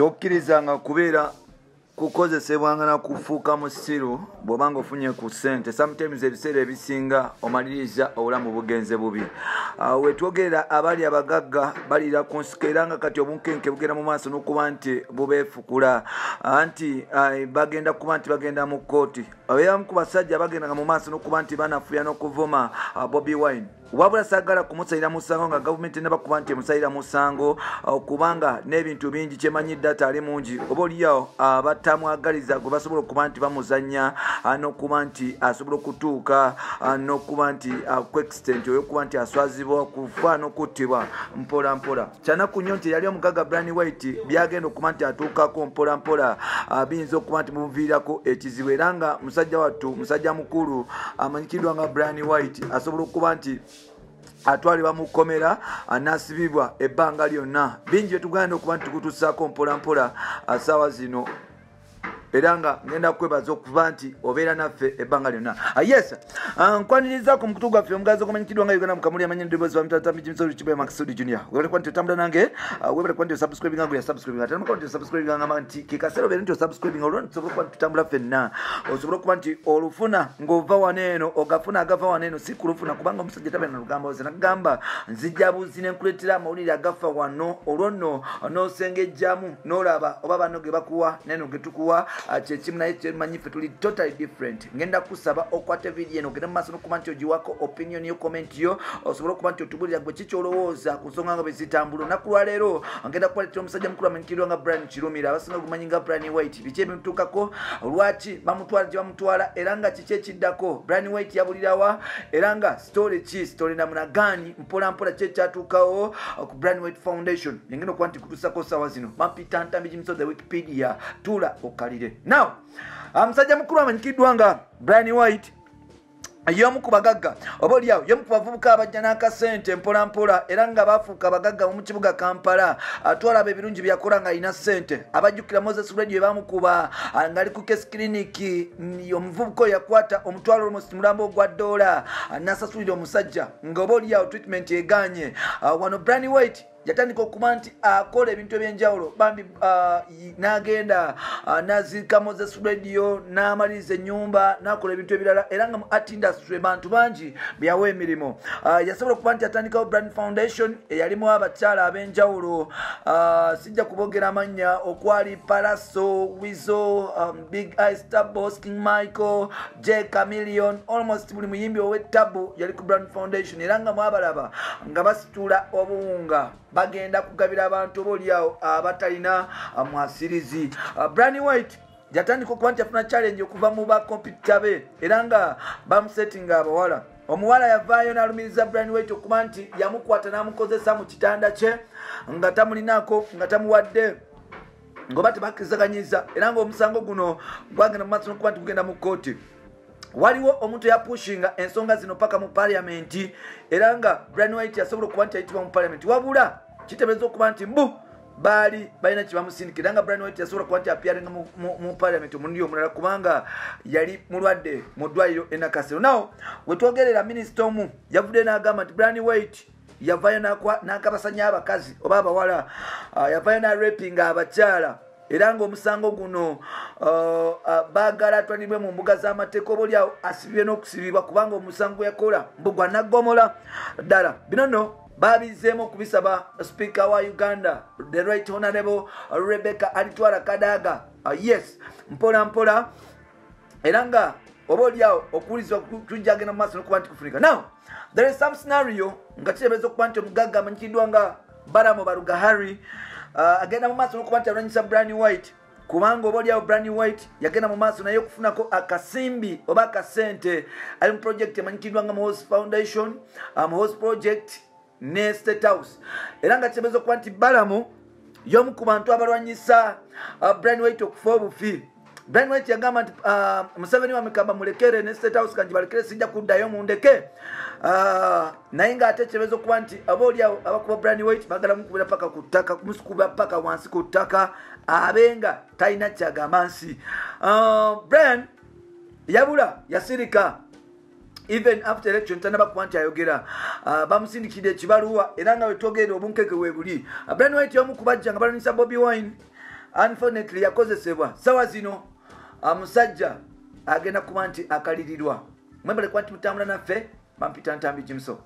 Tokkirizanga kubeera kukozesebwanga na kufuuka musiru bw'obanga ofunye ku ssente. Sometimes ebiseera ebisinga omaliriza obulamu bugenze bubi. Wetwogerera abali abagagga balira ku nsiko, era nga kati obunkenke bugenda mu maaso n'okuba nti bubeefukula, anti bagenda kuba nti bagenda mu kkooti. Abamu ku basajja bagendanga mu maaso n'okuba nti banafuya n'okuvuma Bobi Wine. Wabula saagala kumusalira musango nga gavumenti ennaba kuba nti emusalira musango, kubanga n'ebintu bingi kyemanyi data ali mungi oba oliawo abatamwagaliza gwe basobola okuba nti bamuzannya, n'okuba nti asobola okutuuka n'okuba nti ku extent oyokuba nti aswazibwa okufa n'okuttibwa mpola mpola. Kyanaku nnyo nti yali omugagga Brian White byagenda okuba nti atuukako mpola mpola, biyinza okuba nti muviirako ekizibu, era nga musajja wattu, musajja mukulu amanyikiddwa nga Brian White asobola okuba nti atwalibwa mu kkomera n'asibibwa ebbanga lyonna. Bingi byetugenda okuba nti tukutuusaako mpola mpola ssaawa zino, era nga ngenda kwebaza okuba nti obeera naffe ebbanga lyonna. Yes, nkwaniriza ku mukutu gwaffe omugazi ogumanyikiddwa nga Uganda Mukamuli, amanyi eddoboozi bamutatambijimisokibe Maxud Junior. Webale kuba nti otambula nange, webale kuba nti osubscribinga nga yasubscribinga, ate nti osubscribinga ngamba nti ke kaseera obeere nti osubscribinga, olwo nti tusobole okuba nti tutambula ffenna, osobole okuba nti olufuna ng'ova wano eno, ogafuna agava wano eno, si kulufuna kubanga omusajja tabeera na lugambo. Nze nagamba nzijja buzi ne nkuleetera amawulire agafa wano, olwo nno n'osengejjamu n'olaba oba banno ge bakuwa neno ge tukuwa kyekimu, naye kyemanyi ffe tuli totally different. Ngenda kusaba okwate vidiyo eno ogende mu maaso n'okuba nti ogiwako opinion yo, comment yo, osobole okuba nti otubulira gwe ki kyolowooza ku nsonga nga bwe zitambula. Olunaku lwaleero ngenda kubaletera omusajja mukulu amanyikiddwa nga Brian Kirumira, abasinga gumanyi nga Brian White. Biki ebimutuukako, lwaki bamutwala gye bamutwala, era nga kiki ekiddako? Brian White yabulirawa, era nga story ki, story namunagaani mpola mpola ki ekyatuukawo ku Brian White Foundation? Ngenda okuba nti kutuusako ssaawa zino. Bampita Ntambi Jimso the Wikipedia, tuula okalire. Now, omusajja mukulu amanyikiddwa nga Brian White y'omu ku bagagga, oba oliawo y'omu ku bavubuka abajja n'akasente mpola mpola, era nga bafuuka abagagga mu kibuga Kampala. Twalaba ebirungi byakola ng'alina ssente. Abajjukira Moses Radio bamukuba ng'ali ku Case Clinic, omuvubuka oyo yakwata omutwalo almost mulambo ogwa ddoola n'asasulira omusajja nga oba oliawo treatment eganye. Wano Brian White yatandika okuba nti akola ebintu ebyenjawulo bambi, n'agenda n'aziika Moses Radio, n'amaliriza ennyumba, n'akola ebintu ebirala, era nga mu art industry bantu bangi byawa emirimu. Yasobola okuba nti atandikawo Brand Foundation eyalimu abakyala ab'enjawulo, sijja kuboogera amannya, okwali Palaso, Wizo, Big Eye, Starboss, King Michael, J Chameleon, almost buli muyimbi ow'ettabu yali ku Brand Foundation, era nga mwabalaba nga basitula obuwunga bagenda kugabira abantu oba oliawo abatalina mwasirizi. Brian White yatandika okuba nti afuna challenge okuva mu bakompyuta be, era nga bamusetinga abawala. Omuwala yavaayo n'alumiriza Brian White okuba nti yamukwata n'amukozesa mu kitanda kye nga tamulinako, nga tamuwadde, ng'oba tebakkirizaganyizza, era ng'omusango guno gwagenda mu maaso n'okuba nti gugenda mu kkooti. Waliwo omuntu yapushinga ensonga zino paka mu paliamenti, era nga Brian White yasobola okuba nti ayitibwa mu paliamenti, wabula kiteebereza okuba nti mbu baali balina kye bamusindika, era nga Brian White yasobola okuba nti apiaringa mu paliamenti omulundi omulala kubanga yali mulwadde mu ddwaliro e Nakasero. Nawo wetwogerera minisita omu yavudde n'agamba nti Brian White yavaayo n'akabasanya abakazi oba abawala, yavaayo n'arapinga abakyala, era ng'omusango guno baagala atwalibwe mu mbuga z'amateeka, oba oliawo asibibwe n'okusibibwa kubanga omusango gwe yakola mbu gwa naggomola ddala. Bino nno babizeemu okubisaba sipiika wa Uganda, the Right Honorable Rebecca Alitwala Kadaga. Yes, mpola mpola, era nga oba oliawo okuwulizibwa tujja agenda mu maaso n'okuba nti kufunika. Now there is some scenario nga kiteebereza okuba nti omugagga amanyikiddwa nga Balaam Barugahara agenda mu maaso n'okuba nti alwanyisa Brian White, kubanga oba oliawo Brian White yagenda mu maaso naye okufunako akasimbi oba akasente, ali mu project emanyikiddwa nga Muhoozi Foundation, Muhoozi Project ne State House, era nga kiteebereza okuba nti Balaam y'omu ku bantu abalwanyisa Brian White okufa obufi. Brian White yagamba nti Museveni wamekamba mulekere ne State House kanji balekere, sijja kuddayo mundeke. Naye ng'ate kiteebereza okuba nti aba oliawo abakuba Brian White baagala mukubira paka ku ttaka, kumusukuba paka wansi ku ttaka, abenga talina kyagamba nsi. Brian yabula yasirika even after election, tanaba kuba nti ayogera. Bamusindikidde ekibaluwa, era nga wetwogerera obunkeke we buli. Brian White y'omu ku bajja nga balwanyisa Bobi Wine. Unfortunately yakozesebwa. Sawa zino musajja agenda kuba nti akalirirwa. Mwebale kuba nti mutambula naffe. Bampita Ntambi Jimso.